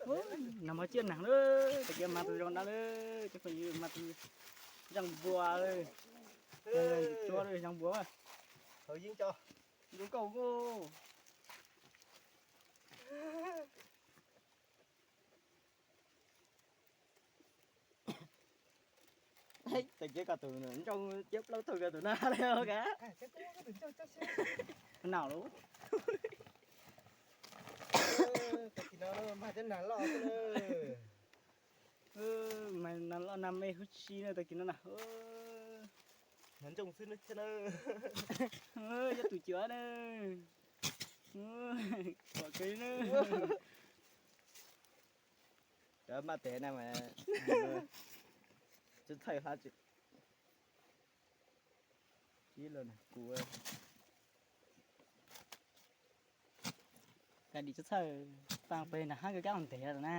Nag hmo ciaj nag lawm, tag kis mas tus zoo dab lawm, cov phooj ywg mas tus zoo npua lawm. Tsuab lawm zoo npua. Hauv yeeb co. Zoo nkauj. Tag kis koj tus ntsoog ciab plaub tug koj tus nag li os kav. Nag lawm. Tag kis no mas cov nag loj xwb na. Mas nag loj nag me huv si na tag kis no na. Nag ntsoog xwb na. Cov tus cuav na. Kom kev na. Cov maj tes na mas tsis txhawj hlab tsis. Ib los kuv ka dim tsis txhawj, pab pes nag hab kab ntev lawm na.